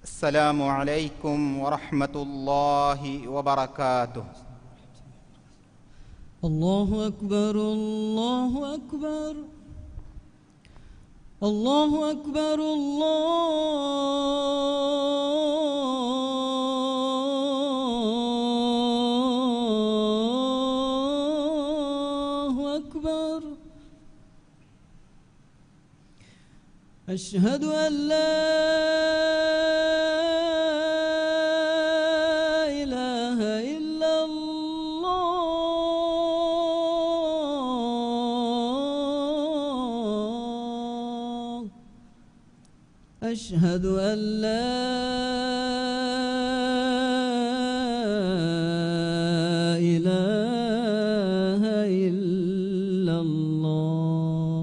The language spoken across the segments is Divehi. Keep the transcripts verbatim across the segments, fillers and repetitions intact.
السلام عليكم ورحمة الله وبركاته. الله أكبر، الله أكبر. الله أكبر، الله أكبر. أشهد أن لا إله إلا الله. أشهد أن لا إله إلا الله.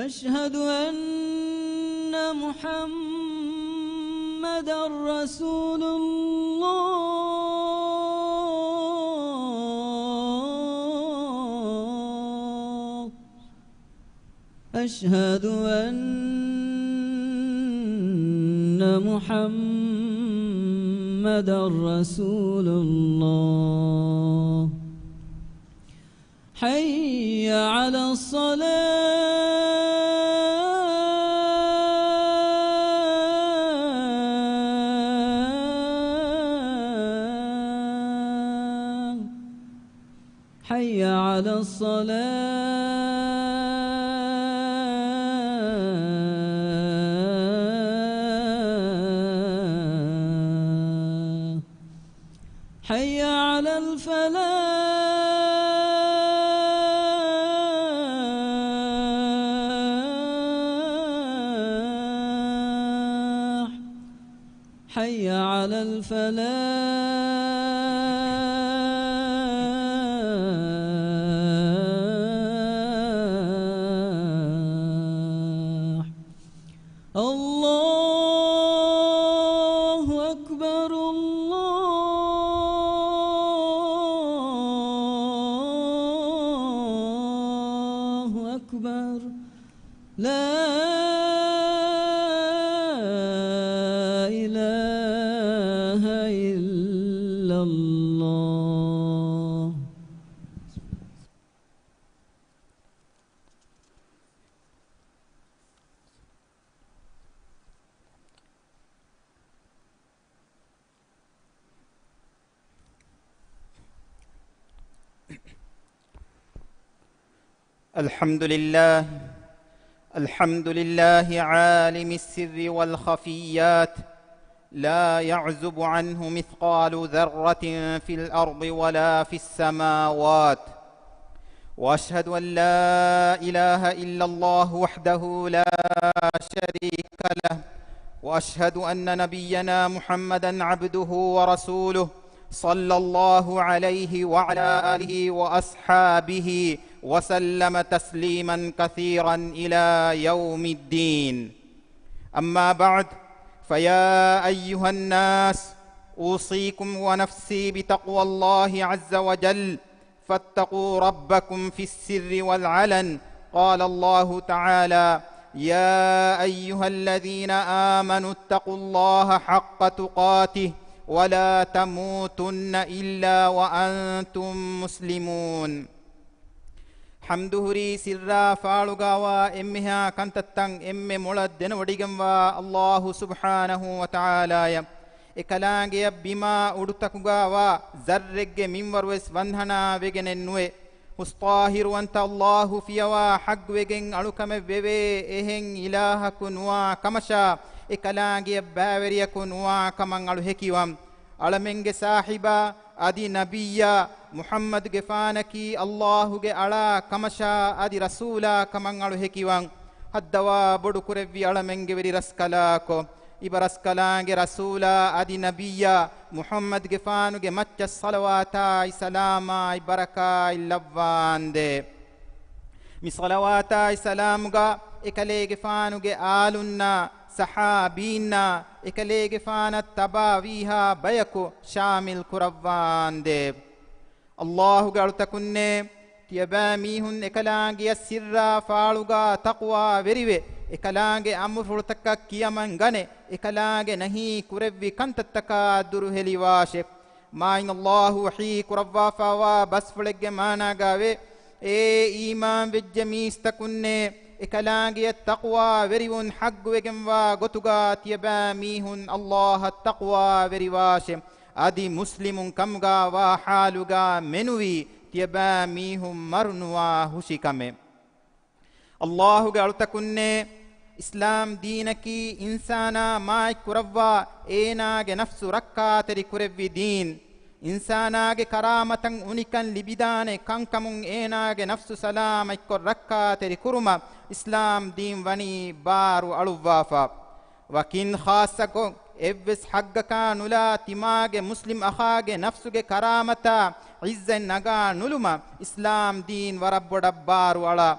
أشهد أن محمدا رسول الله. أشهد أن محمدا رسول الله. حي على الصلاة. حي على الصلاة. حي على الفلاح. حي على الفلاح. الله أكبر، الله أكبر. لا إله إلا الله. الحمد لله. الحمد لله عالم السر والخفيات، لا يعزب عنه مثقال ذرة في الأرض ولا في السماوات. وأشهد أن لا إله إلا الله وحده لا شريك له، وأشهد أن نبينا محمدا عبده ورسوله، صلى الله عليه وعلى آله وأصحابه وسلم تسليما كثيرا إلى يوم الدين. أما بعد، فيا أيها الناس، أوصيكم ونفسي بتقوى الله عز وجل، فاتقوا ربكم في السر والعلن. قال الله تعالى: يا أيها الذين آمنوا اتقوا الله حق تقاته ولا تموتن إلا وأنتم مسلمون. ޙަމްދު ހުރީ ސިއްރާ ފާޅުގަވާ އެންމެހާ ކަންތައްތައް އެންމެ މޮޅަށް ދެނެވޮޑިގެންވާ ﷲ ސުބްޙާނަހޫ ވަތަޢާލާޔަށް. އެކަލާނގެއަށް ބިމާ އުޑުތަކުގަވާ ޒައްރެއްގެ މިންވަރުވެސް ވަންހަނާ ވެގެނެއްނުވޭ. ހުސްޠާހިރުވަންތަ ﷲ ފިޔަވާ ޙައްޤުވެގެން އަޅުކަމެއް ވެވޭ އެހެން އިލާހަކު ނުވާ ކަމަށާ، އެކަލާނގެއަށް ބައިވެރިޔަކު ނުވާ ކަމަށް އަޅު ހެކިވަން. އަޅަމެންގެ ސާހިބާ އަދި ނަބިއްޔާ މުޙައްމަދުގެފާނަކީ ﷲގެ އަޅާ ކަމަށާ އަދި ރަސޫލާ ކަމަށް އަޅު ހެކިވަން. ހައްދަވާ ބޮޑުކުރެއްވި އަޅަމެންގެ ވެރި ރަސްކަލާކޮ، އިބަ ރަސްކަލާނގެ ރަސޫލާ އަދި ނަބިއްޔާ މުޙައްމަދުގެފާނުގެ މައްޗަށް ޞަލަވާތާއި ސަލާމާއި ބަރަކާތް ލައްވާނދޭ. މި ޞަލަވާތާއި ސަލާމުގަ އެކަލޭގެފާނުގެ އާލުންނާ، ޞަޙާބީންނާ، އެކަލޭގެފާނަށް ތަބާވީހާ ބަޔަކު ޝާމިލް ކުރައްވާނދޭ. ﷲގެ އަޅުތަކުންނޭ، ތިޔަބައިމީހުން އެކަލާނގެއަށް ސިއްރާ ފާޅުގަ ތަޤްވާވެރިވެ، އެކަލާނގެ އަމުރުފުޅުތަކަށް ކިޔަމަން ގަނެ، އެކަލާނގެ ނަހީ ކުރެއްވި ކަންތައްތަކާ ދުރުހެލިވާށެ. މާތް ﷲ ވަޙީ ކުރައްވާފައިވާ ބަސްފުޅެއްގެ މާނާގައިވޭ، އޭ އީމާން ވެއްޖެ މީސްތަކުންނޭ! އެކަލާނގެއަށް ތަޤްވާވެރިވުން ޙައްޤުވެގެންވާ ގޮތުގަ ތިޔަބައިމީހުން ﷲ އަށް ތަޤްވާވެރިވާށެ. އަދި މުސްލިމުން ކަމުގަ ވާ ޙާލުގަ މެނުވީ ތިޔަބައިމީހުން މަރުނުވާ ހުށިކަމެއް. ﷲ ގެ އަޅުތަކުންނޭ! އިސްލާމް ދީނަކީ އިންސާނާ މާތް ކުރައްވާ އޭނާގެ ނަފްސު ރައްކާތެރި ކުރެއްވި ދީން. އިންސާނާގެ ކަރާމަތަށް އުނިކަން ލިބިދާނެ ކަންކަމުން އޭނާގެ ނަފްސު ސަލާމަތްކޮށް ރައްކާތެރި ކުރުމަށް އިސްލާމް ދީން ވަނީ ބާރު އަޅުއްވާފަ. ވަކިން ޚާއްޞަކޮށް، އެއްވެސް ޙައްޤަކާ ނުލާ ތިމާގެ މުސްލިމް އަޚާގެ ނަފްސުގެ ކަރާމަތާ ޢިއްޒަތް ނަގާ ނުލުމަށް އިސްލާމް ދީން ވަރަށް ބޮޑަށް ބާރު އަޅާ.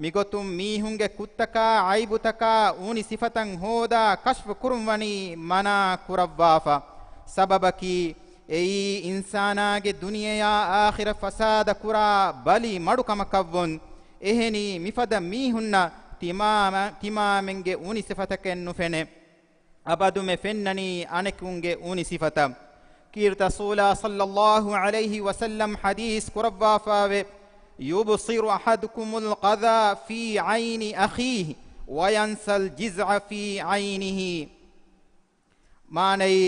މިގޮތުން މީހުންގެ ކުށްތަކާ ޢައިބުތަކާ އުނި ސިފަތައް ހޯދާ ކަޝްފު ކުރުން ވަނީ މަނާ ކުރައްވާފަ. ސަބަބަކީ، އެއީ އިންސާނާގެ ދުނިޔެޔާ އާޚިރަތް ފަސާދަ ކުރާ ބަލި މަޑު ކަމަކަށްވުން. އެހެނީ، މިފަދަ މީހުންނަށް ތިމާމަ-، ތިމާމެންގެ އުނި ސިފަތަކެއް ނުފެނޭ. އަބަދުމެ ފެންނަނީ އަނެކުންގެ އުނި ސިފަތައް. ކީރިތި ރަސޫލާ ޞައްލައްލާހު ޢަލައިހި ވަސައްލަމް ޙަދީޘް ކުރައްވާފައިވޭ، يُبْصِرُ أَحَدُكُمُ الْقَذَى فِي عَيْنِ أَخِيهِ وَيَنْسَى الْجِزْعَ فِي عَيْنِهِ. މާނައީ،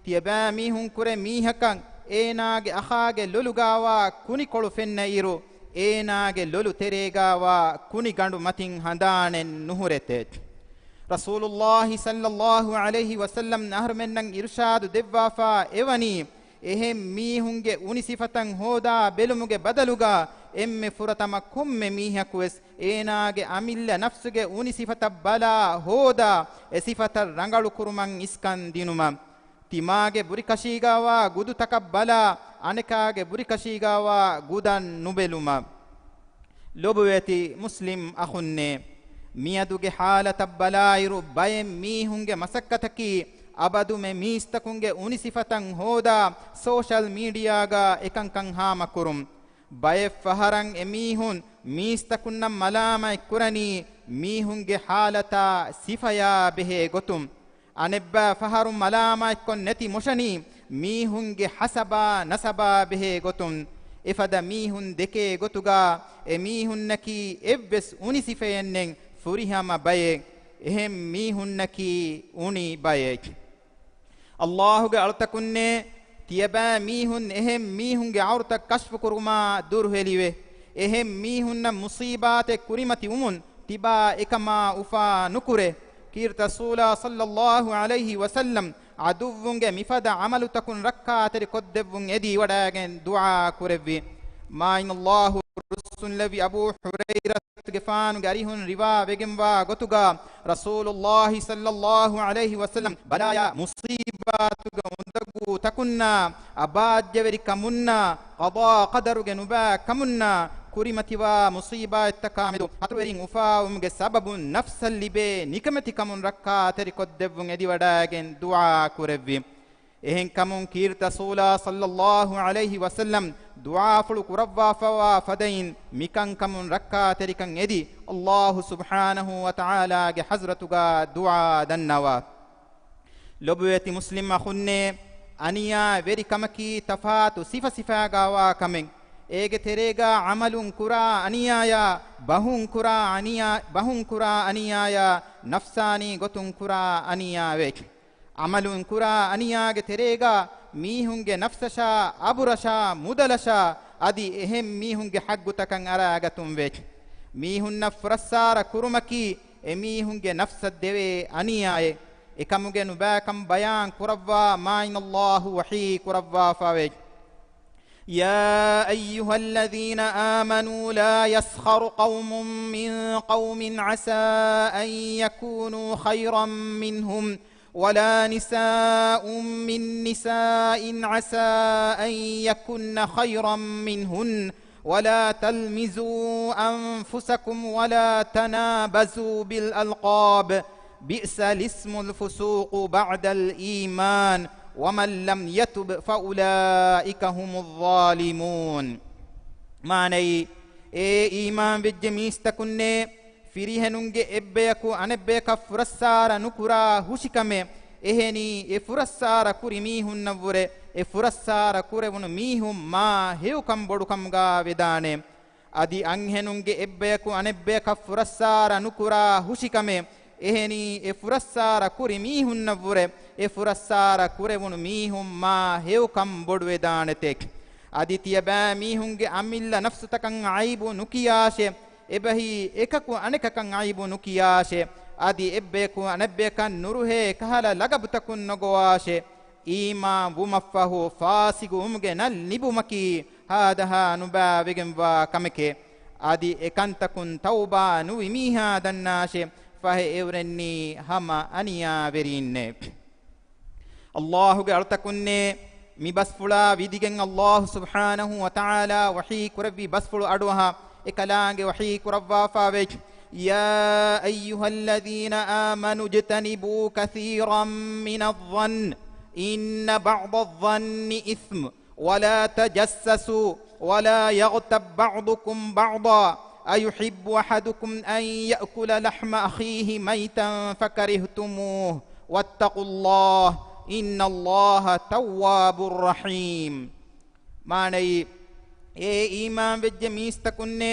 ތިޔަބައިމީހުން ކުރެ މީހަކަށް އޭނާގެ އަޚާގެ ލޮލުގާވާ ކުނިކޮޅު ފެންނައިރު، އޭނާގެ ލޮލު ތެރޭގާވާ ކުނިގަނޑު މަތިން ހަނދާނެއް ނުހުރެތޭ. ރަސޫލުﷲ ޞައްލައްލާހު ޢަލައިހި ވަސައްލަމް އަހަރުމެންނަށް އިރުޝާދު ދެއްވާފާ އެވަނީ، އެހެން މީހުންގެ އުނި ސިފަތައް ހޯދާ ބެލުމުގެ ބަދަލުގަ އެންމެ ފުރަތަމަ ކޮންމެ މީހަކުވެސް އޭނާގެ އަމިއްލަ ނަފްސުގެ އުނި ސިފަތައް ބަލާ ހޯދާ، އެ ސިފަތައް ރަނގަޅު ކުރުމަށް އިސްކަން ދިނުމަށް. ތިމާގެ ބުރިކަށީގާވާ ގުދުތަކަށް ބަލާ، އަނެކާގެ ބުރިކަށީގާވާ ގުދަށް ނުބެލުމަށް. ލޮބުވެތި މުސްލިމް އަޚުންނޭ! މިއަދުގެ ޙާލަތަށް ބަލާއިރު، ބައެއް މީހުންގެ މަސައްކަތަކީ އަބަދުމެ މީސްތަކުންގެ އުނި ސިފަތައް ހޯދާ، ސޯޝަލް މީޑިއާގަ އެކަންކަން ހާމަކުރުން. ބައެއް ފަހަރަށް އެމީހުން މީސްތަކުންނަށް މަލާމަތް ކުރަނީ މީހުންގެ ޙާލަތާ ސިފަޔާ ބެހޭ ގޮތުން. އަނެއްބައި ފަހަރު މަލާމަތްކޮށް ނެތި މޮށަނީ މީހުންގެ ހަސަބާ ނަސަބާ ބެހޭ ގޮތުން. އެފަދަ މީހުން ދެކޭ ގޮތުގަ އެމީހުންނަކީ އެއްވެސް އުނި ސިފައެއް ނެތް ފުރިހަމަ ބައެއް. އެހެން މީހުންނަކީ އުނި ބައެއް. ﷲ ގެ އަޅުތަކުންނޭ! ތިޔަބައިމީހުން އެހެން މީހުންގެ ޢައުރަތައް ކަޝްފު ކުރުމާ ދުރުހެލިވެ، އެހެން މީހުންނަށް މުޞީބާތެއް ކުރިމަތި ވުމުން ތިބާ އެކަމާ އުފާ ނުކުރޭ. ކީރިތި ރަސޫލާ ޞައްލައްލާހު ޢަލައިހި ވަސައްލަމް ޢަދުއްވުންގެ މިފަދަ ޢަމަލުތަކުން ރައްކާތެރި ކޮށްދެއްވުން އެދިވަޑައިގެން ދުޢާ ކުރެއްވި. މާތް ﷲ ރުއްސުންލެއްވި އަބޫ ހުރައިރަ ގެފާނުގެ އަރިހުން ރިވާވެގެންވާ ގޮތުގަ، ރަސޫލުﷲ ޞައްލައްލާހު ޢަލައިހި ވަސައްލަމް ބަލާޔާ މުޞީބާތުގެ އުނދަގޫ ތަކުންނާ، އަބާއްޖަވެރި ކަމުންނާ، ޤަޟާ ޤަދަރުގެ ނުބައި ކަމުންނާ، ކުރިމަތިވާ މުޞީބާތްތަކާ މެދު ހަތުރުވެރިން އުފާވުމުގެ ސަބަބުން ނަފްސަށް ލިބޭ ނިކަމެތިކަމުން ރައްކާތެރިކޮށްދެއްވުން އެދިވަޑައިގެން ދުޢާ ކުރެއްވި. އެހެންކަމުން ކީރިތި ރަސޫލާ ޞައްލައްލާހު ޢަލައިހި ވަސައްލަމް ދުޢާފުޅު ކުރައްވާފައިވާ ފަދައިން މިކަންކަމުން ރައްކާތެރިކަން އެދި، ﷲ ސުބްޙާނަހޫ ވަތަޢާލާގެ ޙަޟްރަތުގަ ދުޢާ ދަންނަވާ. ލޮބުވެތި މުސްލިމް އަޚުންނޭ! އަނިޔާވެރިކަމަކީ ތަފާތު ސިފަސިފައިގައިވާ ކަމެއް. އޭގެ ތެރޭގަ ޢަމަލުން ކުރާ އަނިޔާޔާ، ބަހުން ކުރާ އަނިޔާ، ބަހުން ކުރާ އަނިޔާޔާ، ނަފްސާނީ ގޮތުން ކުރާ އަނިޔާވެ. ޢަމަލުން ކުރާ އަނިޔާގެ ތެރޭގަ މީހުންގެ ނަފްސަށާ، އަބުރަށާ، މުދަލަށާ އަދި އެހެން މީހުންގެ ޙައްޤުތަކަށް އަރާގަތުން ވެ. މީހުންނަށް ފުރައްސާރަ ކުރުމަކީ އެމީހުންގެ ނަފްސަށް ދެވޭ އަނިޔާއެއް. އެކަމުގެ ނުބައިކަން ބަޔާން ކުރައްވާ މާތް ﷲ ވަޙީ ކުރައްވާފައިވެ. يا أيها الذين آمنوا لا يسخر قوم من قوم عسى أن يكونوا خيرا منهم ولا نساء من نساء عسى أن يكن خيرا منهن ولا تلمزوا أنفسكم ولا تنابزوا بالألقاب بئس الاسم الفسوق بعد الإيمان ومن لم يتب فأولئك هم الظالمون. މާނައީ، އޭ އީމާންވެއްޖެ މީސްތަކުންނޭ! ފިރިހެނުންގެ އެއްބަޔަކު އަނެއްބަޔަކަށް ފުރައްސާރަ ނުކުރާ ހުށިކަމެއް. އެހެނީ، އެ ފުރައްސާރަ ކުރި މީހުންނަށްވުރެ، އެ ފުރައްސާރަ ކުރެވުނު މީހުން މާ ހެޔޮކަން ބޮޑުކަމުގަ ވެދާނެ. އަދި އަންހެނުންގެ އެއްބަޔަކު އަނެއްބަޔަކަށް ފުރައްސާރަ ނުކުރާ ހުށިކަމެއް. އެހެނީ، އެ ފުރައްސާރަ ކުރި މީހުންނަށްވުރެ، އެ ފުރައްސާރަ ކުރެވުނު މީހުން މާ ހެޔޮކަން ބޮޑުވެދާނެތެ. އަދި ތިޔަބައިމީހުންގެ އަމިއްލަ ނަފްސުތަކަށް އައިބު ނުކިޔާށޭ. އެބަހީ، އެކަކު އަނެކަކަށް އައިބު ނުކިޔާށޭ. އަދި އެއްބަޔަކު އަނެއްބަޔަކަށް ނުރުހޭ ކަހަލަ ލަގަބުތަކުން ނޮގޮވާށޭ. އީމާން ވުމަށްފަހު ފާސިގު ވުމުގެ ނަން ލިބުމަކީ ހާދަހާ ނުބައިވެގެންވާ ކަމެކޭ. އަދި އެކަންތަކުން ތައުބާ ނުވި މީހާ ދަންނާށޭ. ފަހެ އެއުރެންނީ ހަމަ އަނިޔާވެރީންނޭ. ﷲ ގެ އަޅުތަކުންނޭ، މި ބަސްފުޅާ ވިދިގެން ﷲ ސުބްޙާނަހޫ ވަތަޢާލާ ވަޙީ ކުރެއްވި ބަސްފުޅު އަޑުއަހާ، އެކަލާނގެ ވަޙީ ކުރައްވާފާވެ، يا أيها الذين آمنوا اجتنبوا كثيرا من الظن إن بعض الظن إثم ولا تجسسوا ولا يغتب بعضكم بعضا أيحب أحدكم أن يأكل لحم أخيه ميتا فكرهتموه واتقوا الله إن الله تواب رحيم. މާނައީ، އޭ އީމާންވެއްޖެ މީސްތަކުންނޭ،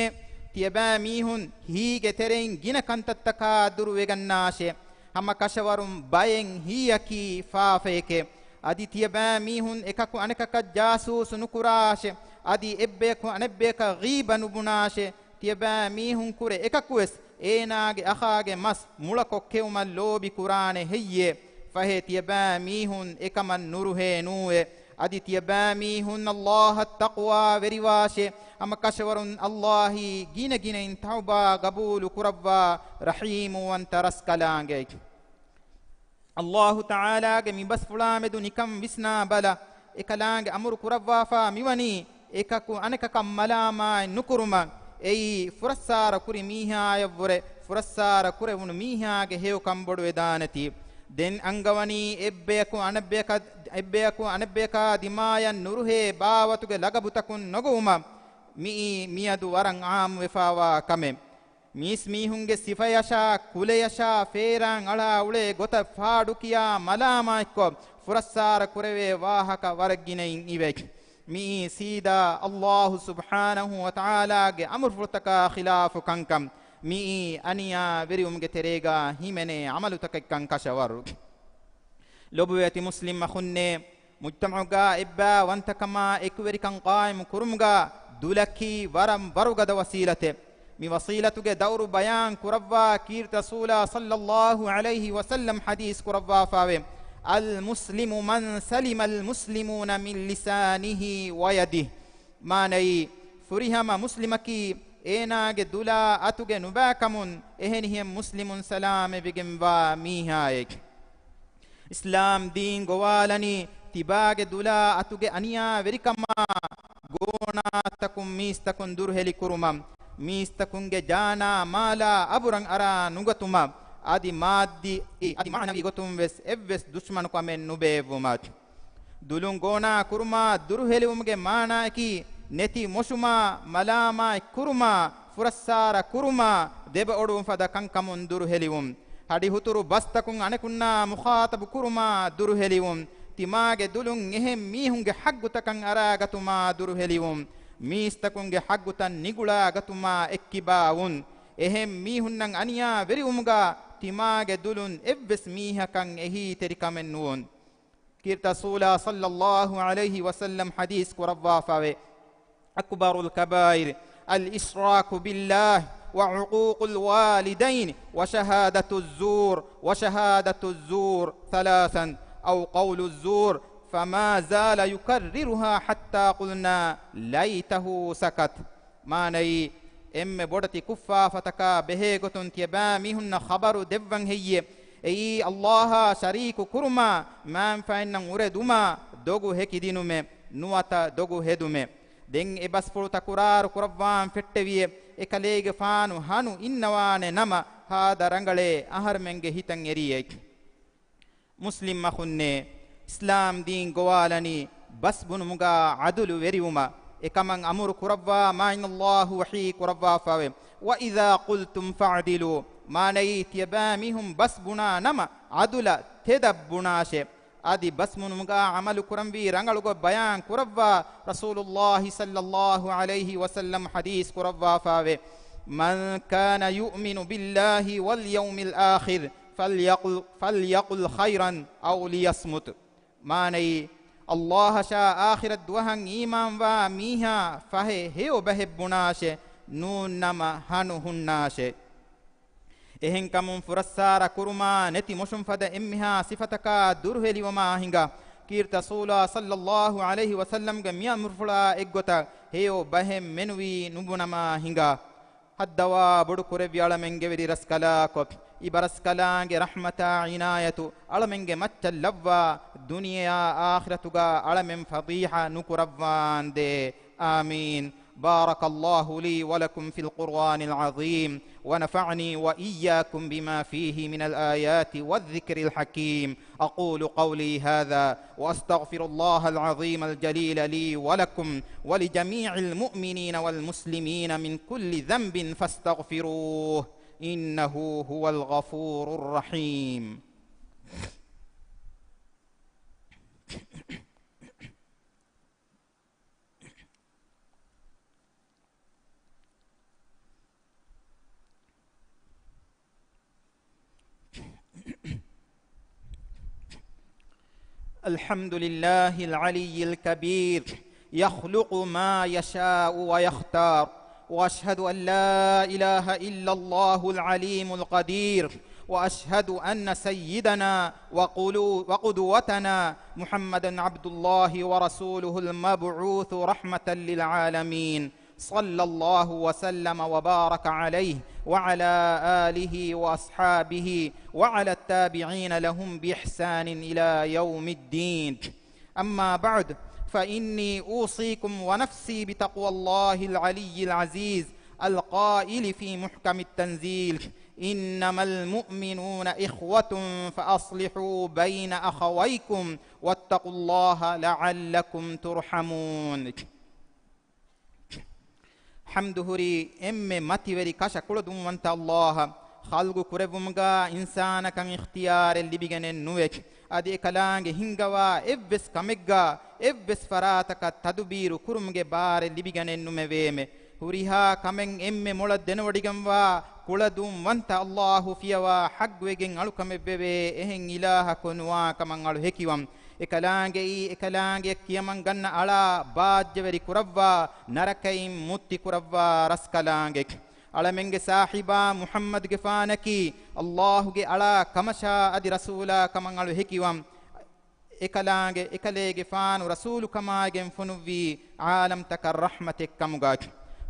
ތިޔަބައިމީހުން ހީގެ ތެރެއިން ގިނަ ކަންތައްތަކާ ދުރުވެގަންނާށޭ. ހަމަ ކަށަވަރުން ބައެއް ހީއަކީ ފާފައެކޭ. އަދި ތިޔަބައިމީހުން އެކަކު އަނެކަކަށް ޖާސޫސު ނުކުރާށޭ. އަދި އެއްބަޔަކު އަނެއްބަޔަކަށް ޣީބަ ނުބުނާށޭ. ތިޔަބައިމީހުންކުރެ އެކަކުވެސް އޭނާގެ އަޚާގެ މަސް މުޅަކޮށް ކެއުމަށް ލޯބި ކުރާނެ ހެއްޔޭ؟ ފަހެ ތިޔަބައިމީހުން އެކަމަށް ނުރުހޭ ނޫއޭ. އަދި ތިޔަބައިމީހުން ﷲ އަށް ތަޤްވާވެރިވާށޭ. ހަމަ ކަށަވަރުން ﷲ ގިނަގިނައިން ތައުބާ ގަބޫލު ކުރައްވާ ރަޙީމުވަންތަ ރަސްކަލާނގެ. ﷲ ތަޢާލާގެ މި ބަސްފުޅާމެދު ނިކަން ވިސްނާ ބަލަ، އެކަލާނގެ އަމުރު ކުރައްވާފާ މިވަނީ، އެކަކު އަނެކަކަށް މަލާމާތް ނުކުރުމަށް. އެއީ، ފުރައްސާރަ ކުރި މީހާޔަށްވުރެ، ފުރައްސާރަ ކުރެވުނު މީހާގެ ހެޔޮކަން ބޮޑުވެދާނެތީ. ދެން އަންގަވަނީ، އެއްބަޔަކު އަނެއްބަޔަކަށް، އެއްބަޔަކު އަނެއްބަޔަކާ ދިމާޔަށް ނުރުހޭ ބާވަތުގެ ލަގަބުތަކުން ނޮގޮވުމަށް. މިއީ، މިއަދު ވަރަށް އާއްމުވެފާވާ ކަމެއް. މީސް މީހުންގެ ސިފަޔަށާ، ކުލަޔަށާ، ފޭރާން އަޅާ އުޅޭ ގޮތަށް ފާޑުކިޔާ މަލާމާތްކޮށް، ފުރައްސާރަ ކުރެވޭ ވާހަކަ ވަރަށް ގިނައިން އިވޭ. މިއީ ސީދާ ﷲ ސުބްޙާނަހޫ ވަތަޢާލާގެ އަމުރުފުޅުތަކާ ޚިލާފު ކަންކަން. މިއީ އަނިޔާވެރިވުމުގެ ތެރޭގާ ހިމެނޭ ޢަމަލުތަކެއްކަން ކަށަވަރު. ލޮބުވެތި މުސްލިމް އަޚުންނޭ، މުޖްތަމަޢުގާ އެއްބައިވަންތަކަމާ އެކުވެރިކަން ޤާއިމު ކުރުމުގާ ދުލަކީ ވަރަށް ވަރުގަދަ ވަސީލަތެއް. މި ވަސީލަތުގެ ދައުރު ބަޔާން ކުރައްވާ ކީރިތި ރަސޫލާ ޞައްލައްލާހު ޢަލައިހި ވަސައްލަމް ޙަދީޘް ކުރައްވާފާވޭ، المسلم من سلم المسلمون من لسانه ويده. މާނައީ، ފުރިހަމަ މުސްލިމަކީ އޭނާގެ ދުލާ އަތުގެ ނުބައިކަމުން އެހެނިހެން މުސްލިމުން ސަލާމަތްވެގެންވާ މީހާއެކެ. އިސްލާމް ދީން ގޮވާލަނީ ތިބާގެ ދުލާ އަތުގެ އަނިޔާވެރިކަމާ ގޯނާތަކުން މީސްތަކުން ދުރުހެލި ކުރުމަށް، މީސްތަކުންގެ ޖާނާ މާލާ އަބުރަށް އަރާ ނުގަތުމަށް، އަދި މާއްދީ، އަދި މާނަވީ ގޮތުން ވެސް އެއްވެސް ދުޝްމަނުކަމެއް ނުބޭއްވުމަށް. ދުލުން ގޯނާ ކުރުމާ ދުރުހެލިވުމުގެ މާނައަކީ، ނެތި މޮށުމާ، މަލާމާތް ކުރުމާ، ފުރައްސާރަ ކުރުމާ، ދެބައޮޑުވުން ފަދަ ކަންކަމުން ދުރުހެލިވުން. ހަޑިހުތުރު ބަސްތަކުން އަނެކުންނާ މުޚާޠަބު ކުރުމާ ދުރުހެލިވުން. ތިމާގެ ދުލުން އެހެން މީހުންގެ ޙައްޤުތަކަށް އަރާގަތުމާ ދުރުހެލިވުން. މީސްތަކުންގެ ޙައްޤުތައް ނިގުޅާގަތުމާ އެއްކިބާވުން. އެހެން މީހުންނަށް އަނިޔާވެރިވުމުގާ ތިމާގެ ދުލުން އެއްވެސް މީހަކަށް އެހީތެރިކަމެއް ނުވުން. ކީރިތި ރަސޫލާ ޞައްލައްލާހު ޢަލައިހި ވަސައްލަމް ޙަދީޘް ކުރައްވާފަވޭ، أكبر الكبائر الإشراك بالله وعقوق الوالدين وشهادة الزور وشهادة الزور ثلاثا أو قول الزور فما زال يكررها حتى قلنا ليته سكت. މާނައީ، އެންމެ ބޮޑެތި ކުށްފާފަތަކާ ބެހޭގޮތުން ތިޔަބައިމީހުންނަށް ޚަބަރު ދެއްވަން ހެއްޔޭ؟ އެއީ ﷲ އާ ޝަރީކު ކުރުމާ، މާންފައިންނަށް އުރެދުމާ، ދޮގު ހެކިދިނުމެއް، ނުވަތަ ދޮގު ހެދުމެއް. ދެން އެ ބަސްފުޅު ތަކުރާރު ކުރައްވާން ފެއްޓެވިއޭ، އެކަލޭގެފާނު ހަނު އިންނަވާނެ ނަމަ، ހާދަ ރަނގަޅޭ އަހަރުމެންގެ ހިތަށް އެރިއޭ. މުސްލިމް އަޚުންނޭ، އިސްލާމް ދީން ގޮވާލަނީ ބަސް ބުނުމުގާ ޢަދުލު ވެރިވުމަށް. އެކަމަށް އަމުރު ކުރައްވާ މާތް ﷲ ވަޙީ ކުރައްވާފައެވެ. وإذا قلتم فاعدلوا، މާނައީ، ތިޔަބައިމީހުން ބަސް ބުނާ ނަމަ، ޢަދުލަށް ތެދަށް ބުނާށޭ. އަދި ބަސް ބުނުމުގަ ޢަމަލު ކުރަންވީ ރަނގަޅުގޮތް ބަޔާން ކުރައްވާ ރަސޫލުﷲ ޞައްލަﷲ ޢަލައިހި ވަސައްލަމް ޙަދީޘް ކުރައްވާފައެވެ. من كان يؤمن بالله واليوم الآخر فليقل، فليقل خيرا أو ليصمت. މާނައީ، ﷲ އަށާ އާޚިރަތް ދުވަހަށް އީމާންވާ މީހާ ފަހެ ހެޔޮ ބަހެއް ބުނާށޭ، ނޫން ނަމަ ހަނު ހުންނާށޭ. އެހެންކަމުން ފުރައްސާރަ ކުރުމާ ނެތި މޮށުން ފަދަ އެންމެހާ ސިފަތަކާ ދުރުހެލިވަމާ ހިނގާ، ކީރިތި ރަސޫލާ ޞައްލަﷲ ޢަލައިހި ވަސައްލަމްގެ މި އަމުރުފުޅާ އެއްގޮތަށް ހެޔޮ ބަހެއް މެނުވީ ނުބުނަމާ ހިނގާ. ހައްދަވާ ބޮޑު ކުރެއްވި އަޅަމެންގެ ވެރި ރަސްކަލާކޮ، އިބަރަސްކަލާނގެ ރަޙްމަތާ ޢިނާޔަތު އަޅަމެންގެ މައްޗަށް ލައްވާ، ދުނިޔެއާ އާޚިރަތުގަ އަޅަމެން ފަޟީޙަ ނުކުރައްވާނދޭ. آمين. بارك الله لي ولكم في القرآن العظيم، ونفعني وإياكم بما فيه من الآيات والذكر الحكيم. أقول قولي هذا وأستغفر الله العظيم الجليل لي ولكم ولجميع المؤمنين والمسلمين من كل ذنب فاستغفروه إنه هو الغفور الرحيم. الحمد لله العلي الكبير، يخلق ما يشاء ويختار، وأشهد أن لا إله إلا الله العليم القدير، وأشهد أن سيدنا وقلو-، وقدوتنا محمدا عبد الله ورسوله المبعوث رحمة للعالمين، صلى الله وسلم وبارك عليه وعلى آله وأصحابه وعلى التابعين لهم بإحسان إلى يوم الدين. أما بعد، فإني أوصيكم ونفسي بتقوى الله العلي العزيز القائل في محكم التنزيل: إنما المؤمنون إخوة فأصلحوا بين أخويكم واتقوا الله لعلكم ترحمون. ޙަމްދު ހުރީ އެންމެ މަތިވެރި ކަށަ ކުޅަދުންވަންތަ ﷲ އަށް. ޚަލްގު ކުރެއްވުމުގަ އިންސާނަކަށް އިޚްތިޔާރެއް ލިބިގެނެއް ނުވޭ. އަދި އެކަލާނގެ ހިންގަވާ އެއްވެސް ކަމެއްގަ އެއްވެސް ފަރާތަކަށް ތަދުބީރު ކުރުމުގެ ބާރެއް ލިބިގެނެއް ނުމެވޭމެ. ހުރިހާ ކަމެއް އެންމެ މޮޅަށް ދެނެވޮޑިގެންވާ ކުޅަދުންވަންތަ ﷲ ފިޔަވާ ޙައްޤުވެގެން އަޅުކަމެއްވެވޭ، އެހެން އިލާހަކު ނުވާ ކަމަށް އަޅު ހެކިވަން. އެކަލާނގެއީ އެކަލާނގެއަށް ކިޔަމަން ގަންނަ އަޅާ ބާއްޖަވެރި ކުރައްވާ، ނަރަކައިން މުއްތި ކުރައްވާ ރަސްކަލާނގެ. އަޅަމެންގެ ސާހިބާ މުޙައްމަދުގެފާނަކީ ﷲގެ އަޅާ ކަމަށާ އަދި ރަސޫލާ ކަމަށް އަޅު ހެކިވަން. އެކަލާނގެ އެކަލޭގެފާނު ރަސޫލުކަމާގެން ފޮނުއްވީ ޢާލަމްތަކަށް ރަޙްމަތެއް ކަމުގަ.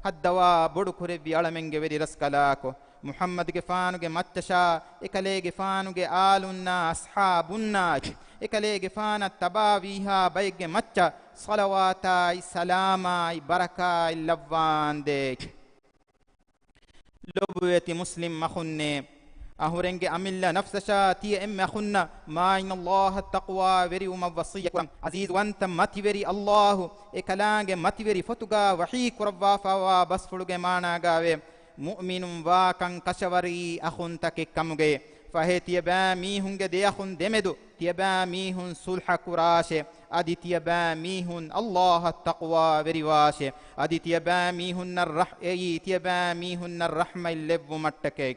ހައްދަވާ ބޮޑު ކުރެއްވި އަޅަމެންގެ ވެރި ރަސްކަލާކޮ، މުޙައްމަދުގެފާނުގެ މައްޗަށާ، އެކަލޭގެފާނުގެ އާލުންނާ އަޞްޙާބުންނާ، އެކަލޭގެފާނަށް ތަބާވީހާ ބައެއްގެ މައްޗަށް ޞަލަވާތާއި ސަލާމާއި ބަރަކާތް ލައްވާނދޭ. ލޮބުވެތި މުސްލިމް އަޚުންނޭ! އަހުރެންގެ އަމިއްލަ ނަފްސަށާ ތިޔަ އެންމެ އަޚުންނަށް މާތް ﷲ އަށް ތަޤްވާވެރިވުމަށް ވަޞިއްޔަތް ކުރަން. ޢަޒީޒުވަންތަ މަތިވެރި ﷲ އެކަލާނގެ މަތިވެރި ފޮތުގަ ވަޙީ ކުރައްވާފައިވާ ބަސްފުޅުގެ މާނާގައިވޭ، މުއުމިނުން ވާކަން ކަށަވަރީ އަޚުންތަކެއް ކަމުގައޭ. ފަހެ ތިޔަބައިމީހުންގެ ދެއަޚުން ދެމެދު ތިޔަބައިމީހުން ޞުލްޙަ ކުރާށޭ. އަދި ތިޔަބައިމީހުން ﷲ އަށް ތަޤްވާވެރިވާށޭ. އަދި ތިޔަބައިމީހުންނަށް ރަޙް-، އެއީ ތިޔަބައިމީހުންނަށް ރަޙްމަތް ލެއްވުމަށްޓަކައި.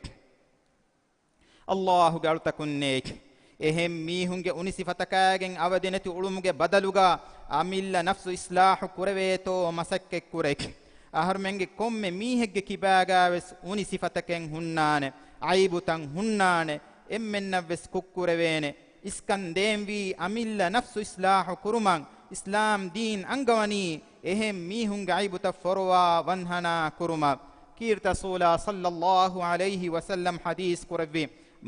ﷲގެ އަޅުތަކުންނޭ! އެހެން މީހުންގެ އުނި ސިފަތަކާގެން އަވަދިނެތި އުޅުމުގެ ބަދަލުގަ އަމިއްލަ ނަފްސު އިޞްލާޙު ކުރެވޭތޯ މަސައްކަތްކުރޭ. އަހަރުމެންގެ ކޮންމެ މީހެއްގެ ކިބާގަވެސް އުނި ސިފަތަކެއް ހުންނާނެ، ޢައިބުތައް ހުންނާނެ، އެންމެންނަށްވެސް ކުށްކުރެވޭނެ. އިސްކަން ދޭންވީ އަމިއްލަ ނަފްސު އިޞްލާޙު ކުރުމަށް. އިސްލާމް ދީން އަންގަވަނީ އެހެން މީހުންގެ ޢައިބުތައް ފޮރުވާ ވަންހަނާ ކުރުމަށް. ކީރިތި ރަސޫލާ ޞައްލަﷲ ޢަލައިހި ވަސައްލަމް ޙަދީޘް ކުރެއްވި،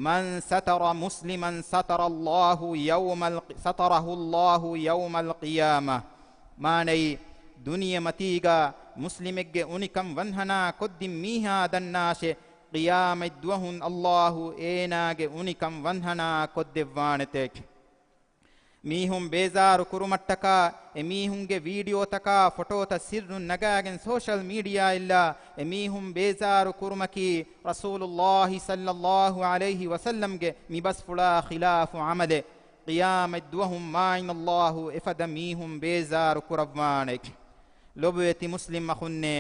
من ستر مسلما ستر الله يوم ال، ستره الله يوم القيامة. މާނައީ، ދުނިޔެމަތީގަ މުސްލިމެއްގެ އުނިކަން ވަންހަނާ ކޮށްދިން މީހާ ދަންނާށޭ، ޤިޔާމަތްދުވަހުން ﷲ އޭނާގެ އުނިކަން ވަންހަނާ ކޮށްދެއްވާނެތޭ. މީހުން ބޭޒާރު ކުރުމަށްޓަކާ، އެމީހުންގެ ވީޑިއޯތަކާ ފޮޓޯތައް ސިއްރުން ނަގާގެން ސޯޝަލް މީޑިއާއެއްލާ އެމީހުން ބޭޒާރު ކުރުމަކީ، ރަސޫލުﷲ ޞައްލަﷲ ޢަލައިހި ވަސައްލަމްގެ މި ބަސްފުޅާ ޚިލާފު ޢަމަލެއް. ޤިޔާމަތް ދުވަހު މާތް ﷲ އެފަދަ މީހުން ބޭޒާރު ކުރައްވާނެ. ލޮބުވެތި މުސްލިމް އަޚުންނޭ!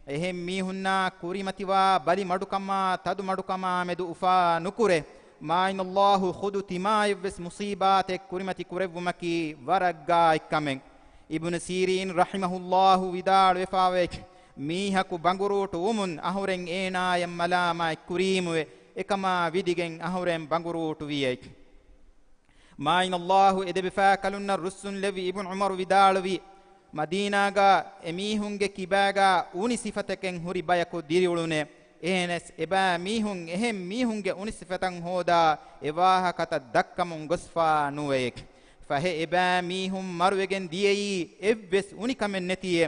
އެހެން މީހުންނާ ކުރިމަތިވާ ބަލި މަޑުކަމާ ތަދު މަޑުކަމާ މެދު އުފާ ނުކުރޭ. މާތް ﷲ ޚުދު ތިމާއަށްވެސް މުޞީބާތެއް ކުރިމަތި ކުރެއްވުމަކީ ވަރަށް ގާތް ކަމެއް. އިބްނު ސީރީން ރަޙިމަހުﷲ ވިދާޅުވެފާވޭ، މީހަކު ބަނގުރޫޓު ވުމުން އަހުރެން އޭނާޔަށް މަލާމާތް ކުރީމުވެ، އެކަމާ ވިދިގެން އަހުރެން ބަނގުރޫޓު ވިޔޭ. މާތް ﷲ އެ ދެބިފާކަލުންނަށް ރުއްސުން ލެއްވި އިބްނު ޢުމަރު ވިދާޅުވީ، މަދީނާގަ އެމީހުންގެ ކިބާގަ އުނި ސިފަތަކެއް ހުރި ބަޔަކު ދިރިއުޅުނޭ. އެހެނަސް އެބައިމީހުން އެހެން މީހުންގެ އުނި ސިފަތައް ހޯދާ އެ ވާހަކަތައް ދައްކަމުން ގޮސްފާ ނުވެއެކެ. ފަހެ އެބައިމީހުން މަރުވެގެން ދިޔައީ އެއްވެސް އުނިކަމެއް ނެތިއޭ.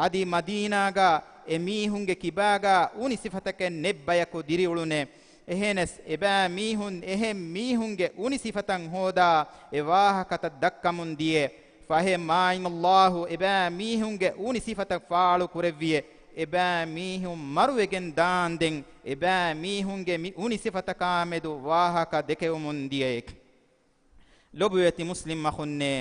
އަދި މަދީނާގަ އެމީހުންގެ ކިބާގަ އުނި ސިފަތަކެއް ނެތް ބަޔަކު ދިރިއުޅުނޭ. އެހެނަސް އެބައިމީހުން އެހެން މީހުންގެ އުނި ސިފަތައް ހޯދާ އެ ވާހަކަތައް ދައްކަމުން ދިޔައެ. ފަހެ މާތް ﷲ އެބައިމީހުންގެ އުނި ސިފަތައް ފާޅު ކުރެއްވިއެ. އެބައިމީހުން މަރުވެގެން ދާންދެން އެބައިމީހުންގެ މި އުނި ސިފަތަކާމެދު ވާހަކަ ދެކެވުމުން ދިޔައެކެ. ލޮބުވެތި މުސްލިމް އަޚުންނޭ!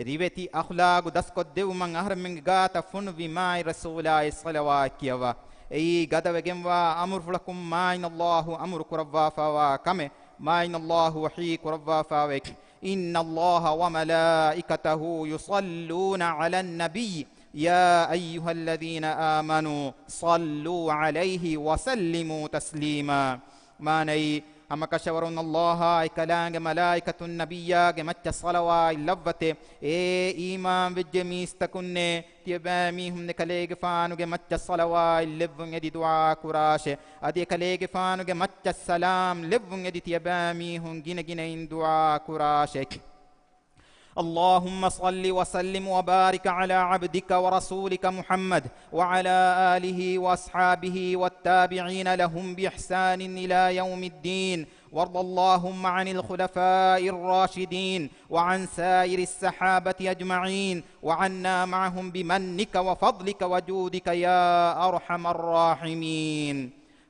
ރިވެތި އަޚްލާގު ދަސްކޮށްދެއްވުމަށް އަހަރެމެންގެ ގާތަށް ފޮނުއްވި މާތް ރަސޫލާއަށް ޞަލަވާތް ކިޔަވާ. އެއީ ގަދަވެގެންވާ އަމުރުފުޅަކުން މާތް ﷲ އަމުރު ކުރައްވާފާވާ ކަމެއް. މާތް ﷲ ވަޙީ ކުރައްވާފާވޭ، إن الله وملائكته يصلون على النبي يا أيها الذين آمنوا صلوا عليه وسلموا تسليما. މާނައީ، ހަމަކަށަވަރުން ﷲ އާއި އެކަލާނގެ މަލާއިކަތުން ނަބިއްޔާގެ މައްޗަށް ޞަލަވާތް ލައްވަތޭ. އޭ އީމާންވެއްޖެ މީސްތަކުންނޭ! ތިޔަބައިމީހުން އެކަލޭގެފާނުގެ މައްޗަށް ޞަލަވާތް ލެއްވުން އެދި ދުޢާ ކުރާށޭ. އަދި އެކަލޭގެފާނުގެ މައްޗަށް ސަލާމް ލެއްވުން އެދި ތިޔަބައިމީހުން ގިނަގިނައިން ދުޢާ ކުރާށޭ. اللهم صل وسلم وبارك على عبدك ورسولك محمد وعلى آله وأصحابه والتابعين لهم بإحسان إلى يوم الدين، وارض اللهم عن الخلفاء الراشدين وعن سائر الصحابة أجمعين وعنا معهم بمنك وفضلك وجودك يا أرحم الراحمين.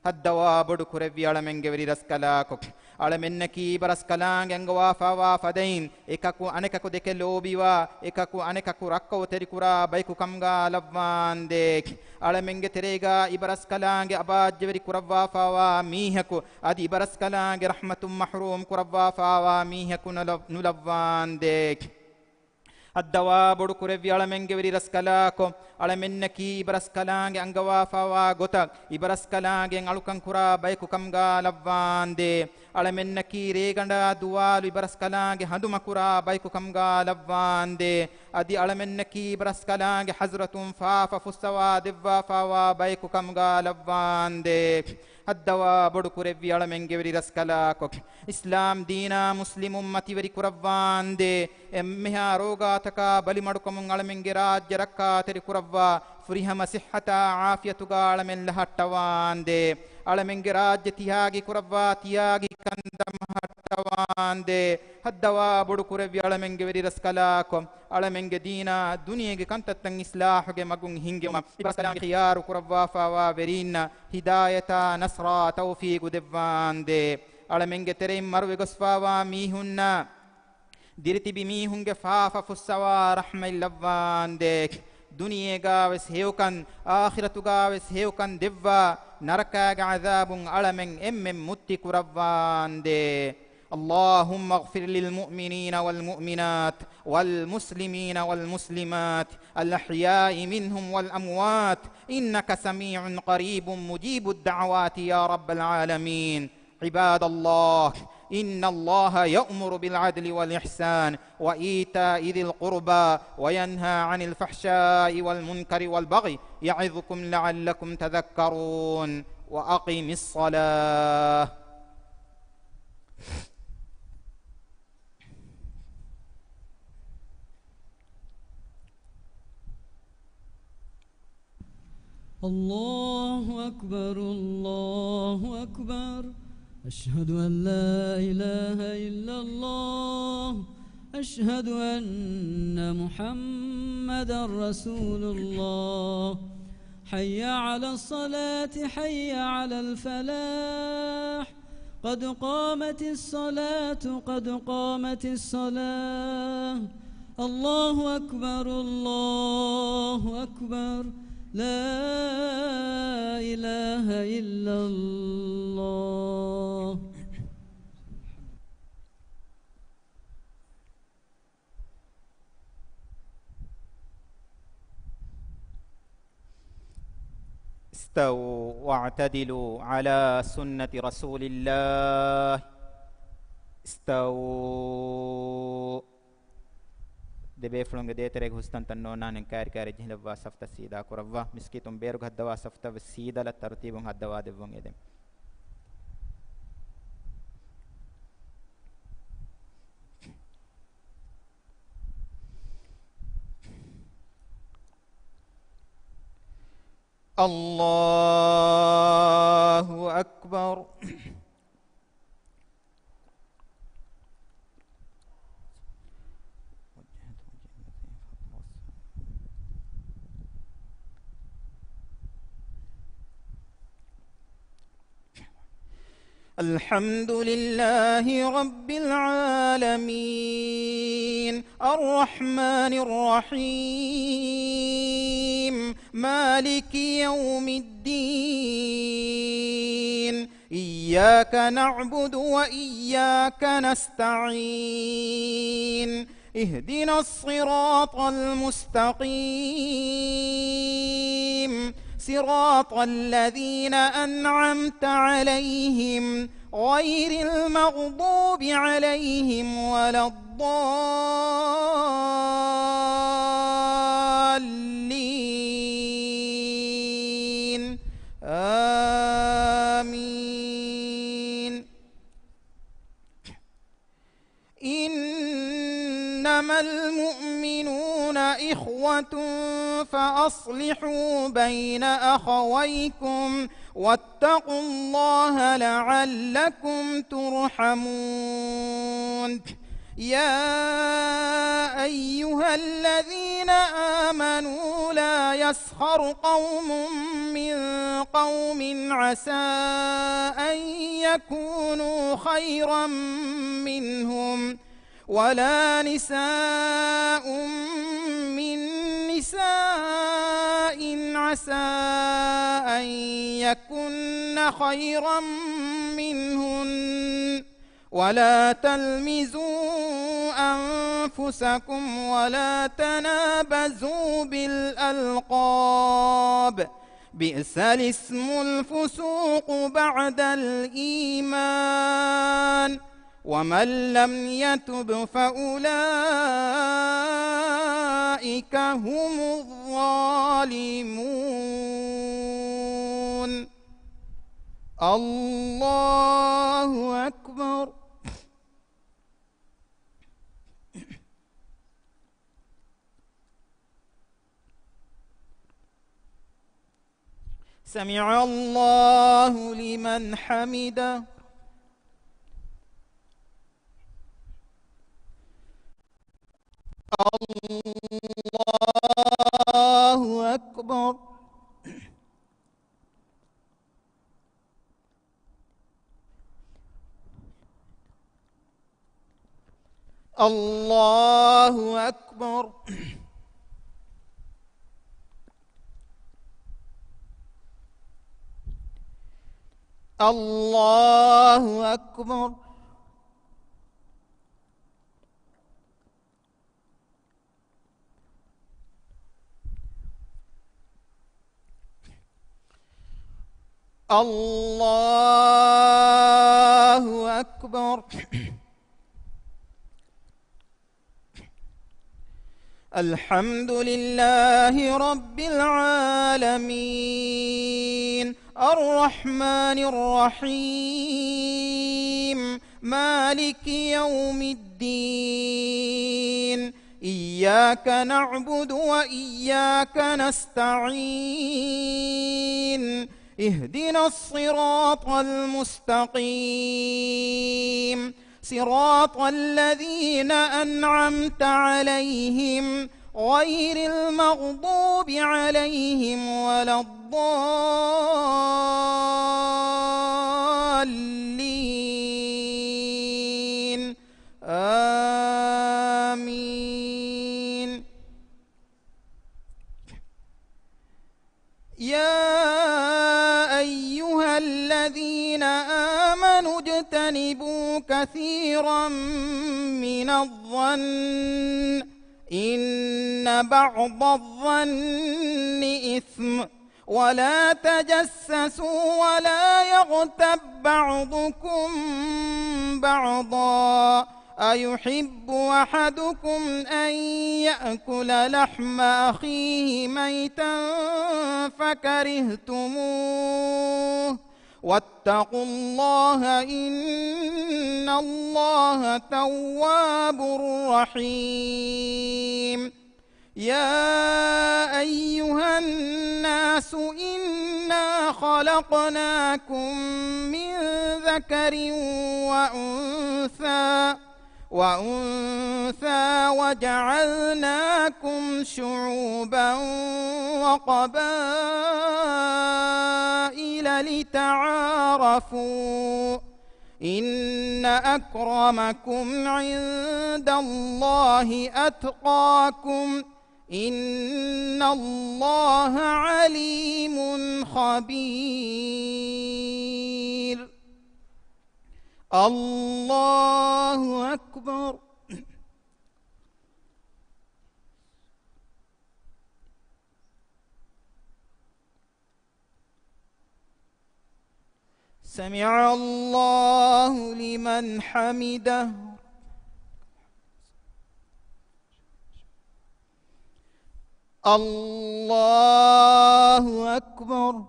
ހައްދަވާ ބޮޑު ކުރެއްވި އަޅަމެންގެ ވެރި ރަސްކަލާކޮ، އަޅަމެންނަކީ އިބަރަސްކަލާނގެ އަންގަވާފާވާ ފަދައިން، އެކަކު އަނެކަކު ދެކެ ލޯބިވާ، އެކަކު އަނެކަކު ރައްކައުތެރިކުރާ ބަޔަކު ކަމުގާ ލައްވާނދޭ. އަޅަމެންގެ ތެރޭގާ އިބަރަސްކަލާނގެ އަބާއްޖަވެރި ކުރައްވާފާވާ މީހަކު، އަދި އިބަރަސްކަލާނގެ ރަޙްމަތުން މަޙްރޫމް ކުރައްވާފާވާ މީހަކު ނުލަ-، ނުލައްވާނދޭ. ހައްދަވާ ބޮޑު ކުރެއްވި އަޅަމެންގެ ވެރި ރަސްކަލާކޮ، އަޅަމެންނަކީ އިބަރަސްކަލާނގެ އަންގަވާފާވާ ގޮތަށް، އިބަރަސްކަލާނގެ އަޅުކަން ކުރާ ބަޔަކު ކަމުގާ ލައްވާނދޭ. އަޅަމެންނަކީ ރޭގަނޑާ ދުވާލު އިބަރަސްކަލާނގެ ހަނދުމަކުރާ ބަޔަކު ކަމުގާ ލައްވާނދޭ. އަދި އަޅަމެންނަކީ އިބަރަސްކަލާނގެ ޙަޟްރަތުން ފާފަ ފުއްސަވާ ދެއްވާފާވާ ބަޔަކު ކަމުގާ ލައްވާނދޭ. ހައްދަވާ ބޮޑު ކުރެއްވި އަޅަމެންގެ ވެރި ރަސްކަލާކޮ، އިސްލާމް ދީނާ މުސްލިމުން މަތިވެރި ކުރައްވާނދޭ. އެންމެހާ ރޯގާތަކާ ބަލިމަޑުކަމުން އަޅަމެންގެ ރާއްޖެ ރައްކާތެރި ކުރައްވާ. ފުރިހަމަ ސިއްހަތާ ޢާފިޔަތުގާ އަޅަމެން ލަހައްޓަވާނދޭ. އަޅަމެންގެ ރާއްޖެ ތިޔާގީ ކުރައްވާ، ތިޔާގީ ކަން ދަމަހައްޓަވާނދޭ. ހައްދަވާ ބޮޑު ކުރެއްވި އަޅަމެންގެ ވެރި ރަސްކަލާކޮ، އަޅަމެންގެ ދީނާ ދުނިޔޭގެ ކަންތައްތައް އިސްލާޙުގެ މަގުން ހިންގެވުމަށް އިބަރަސްކަލާނގެ ޚިޔާރު ކުރައްވާފާވާ ވެރީންނަށް ހިދާޔަތާ ނަޞްރާ ތައުފީގު ދެއްވާނދޭ. އަޅަމެންގެ ތެރެއިން މަރުވެގޮސްފާވާ މީހުންނަށް ދިރިތިބި މީހުންގެ ފާފަ ފުއްސަވާ ރަޙްމަތް ލައްވާނދޭ. ދުނިޔޭގާވެސް ހެޔޮކަން، އާޚިރަތުގާވެސް ހެޔޮކަން ދެއްވާ، ނަރަކާގެ ޢަޛާބުން އަޅަމެން އެންމެން މުއްތި ކުރައްވާނދޭ. اللهم اغفر للمؤمنين والمؤمنات والمسلمين والمسلمات الأحياء منهم والأموات إنك سميع قريب مجيب الدعوات يا رب العالمين. عباد الله، إن الله يأمر بالعدل والإحسان وإيتاء ذي القربى وينهى عن الفحشاء والمنكر والبغي يعظكم لعلكم تذكرون. وأقم الصلاة. الله أكبر، الله أكبر. أشهد أن لا إله إلا الله. أشهد أن محمدا رسول الله. حي على الصلاة، حي على الفلاح. قد قامت الصلاة، قد قامت الصلاة. الله أكبر، الله أكبر. لا إله إلا الله. استووا واعتدلوا على سنة رسول الله. استووا. ދެބޭފުޅުންގެ ދޭތެރޭގެ ހުސްތަންތައް ނޯންނާނެ، ކާރި ކާރި ޖެހިލައްވާ ސަފްތައް ސީދާ ކުރައްވާ. މިސްކިތުން ބޭރުގަ ހައްދަވާ ސަފްތައް ވެސް ސީދަލަށް ތަރުތީބުން ހައްދަވާ ދެއްވުން އެދެން. الله أكبر. الحمد لله رب العالمين، الرحمن الرحيم، مالك يوم الدين، إياك نعبد وإياك نستعين، اهدنا الصراط المستقيم، صراط الذين أنعمت عليهم، غير المغضوب عليهم ولا الضالين. آمين. إنما المؤمنون إخوة فأصلحوا بين أخويكم واتقوا الله لعلكم ترحمون. يا أيها الذين آمنوا لا يسخر قوم من قوم عسى أن يكونوا خيرا منهم ولا نساء من نساء عسى أن يكن خيرا منهن ولا تلمزوا أنفسكم ولا تنابزوا بالألقاب، بئس الاسم الفسوق بعد الإيمان، ومن لم يتب فأولئك هم الظالمون. الله أكبر. سمع الله لمن حمده. الله أكبر. الله أكبر. الله أكبر. الله أكبر. الحمد لله رب العالمين، الرحمن الرحيم، مالك يوم الدين، إياك نعبد وإياك نستعين، اهدنا الصراط المستقيم، صراط الذين أنعمت عليهم غير المغضوب عليهم ولا الضالين. آمين. يا أيها الذين آمنوا اجتنبوا كثيرا من الظن إن بعض الظن إثم ولا تجسسوا ولا يغتب بعضكم بعضا أيحب أحدكم أن يأكل لحم أخيه ميتا فكرهتموه واتقوا الله إن الله تواب رحيم. يا أيها الناس إنا خلقناكم من ذكر وأنثى وأنثى وجعلناكم شعوبا وقبائل لتعارفوا إن أكرمكم عند الله أتقاكم إن الله عليم خبير. الله أكبر. سمع الله لمن حمده. الله أكبر.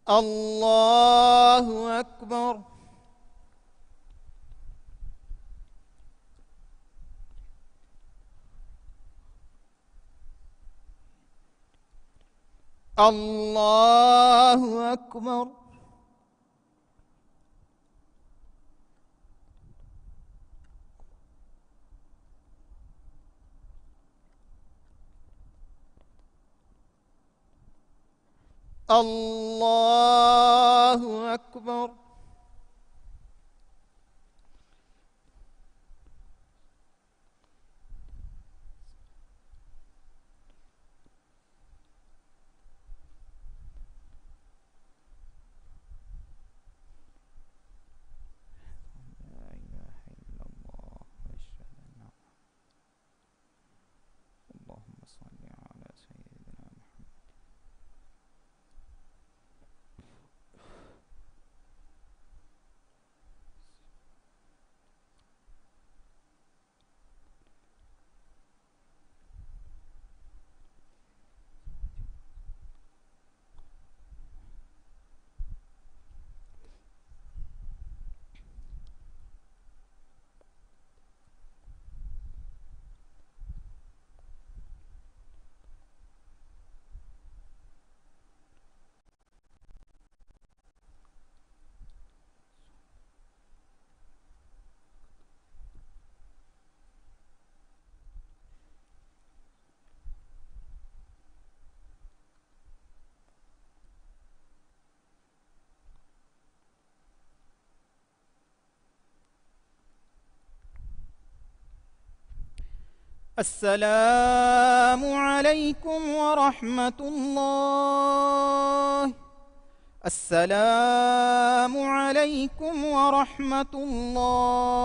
الله أكبر. الله أكبر. الله أكبر. لا إله إلا الله. أشهد أن لا، اللهم صل على سيدنا محمد. السلام عليكم ورحمة الله. السلام عليكم ورحمة الله.